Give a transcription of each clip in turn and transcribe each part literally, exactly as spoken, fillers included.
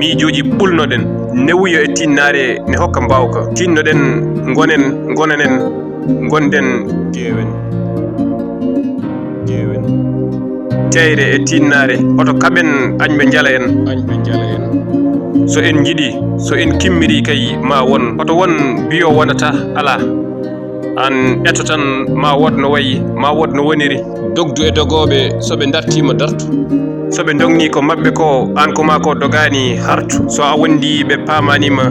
Miijooji ɓulnoɗen, newuyo e tinnaare ne hokka mbaawka. Tinnoɗen, ngonen, ngonanen, ngonden, ƴeewen, ƴeewen. Teyre e tinnaare, hoto kaɓen añɓe njala en. Añɓe njala en. So en njiɗi, so en kimmiri kay ma won. Hoto won biyo wonata, alaa. Aan eto tan, ma wood no wayi, ma wood no woniri. Dogdu e dogooɓe, so ɓe dartiima dartu. So ɓe ndogni ko maɓɓe ko, aan ko ma ko dogaani hartu. So a wondi ɓe paamaani ma,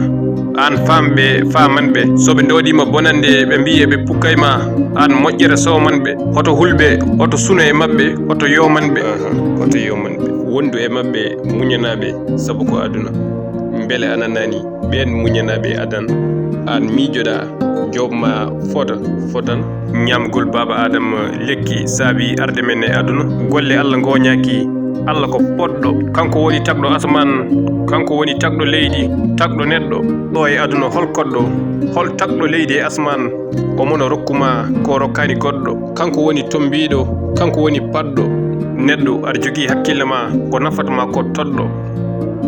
aan faam ɓe, faaman ɓe. So ɓe ndoodiima bonannde, ɓe mbiye ɓe pukkay ma, aan moƴƴere sooman ɓe. Hoto hulɓe, hoto suno e maɓɓe, hoto yooman ɓe. Aha, hoto yooman ɓe. Wondu e maɓɓe, muñanaa ɓe, sabu ko aduna. Mbele a nanaani? Ɓeen muñanaaɓe adan, aan miijoɗaa, joob ma fota, fotan. Ñaamgol Baaba Aadama lekki saabi arde men e aduna. Golle Alla ngooñaaki. Alla ko potɗo. Kanko woni tagɗo asmaan, kanko woni tagɗo leydi, tagɗo neɗɗo. Ɗo e aduna, hol koɗɗo, hol tagɗo leydi e asmaan? Omo no rokku ma ko rokkaani goɗɗo. Kanko woni tommbiiɗo, kanko woni paɗɗo. Neɗɗo, aɗa jogii hakkille ma, ko nafata ma ko toɗɗo.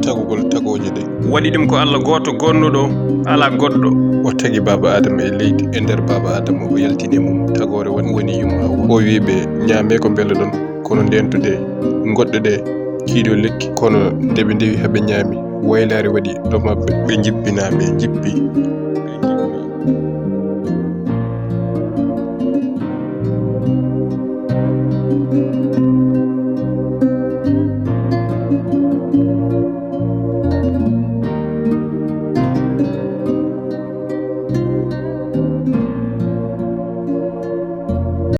Tagugol tagooje ɗe. Waɗi ɗum ko Alla gooto gonnuɗo, alaa goɗɗo. O tagi Baaba Aadama e leydi, e nder Baaba Aadama o yaltini e mum tagoore won-, woni yumma Hawwa. O wi'i ɓe, "Ñaamee ko mbeloɗon, kono ndeentu ɗe, ngoɗɗo ɗe, kiiɗo lekki." Kono nde ɓe ndewi haa ɓe ñaami, waylaare waɗi ɗo maɓɓe. Ɓe njippinaa, ɓe njippi. Ɓe njippi.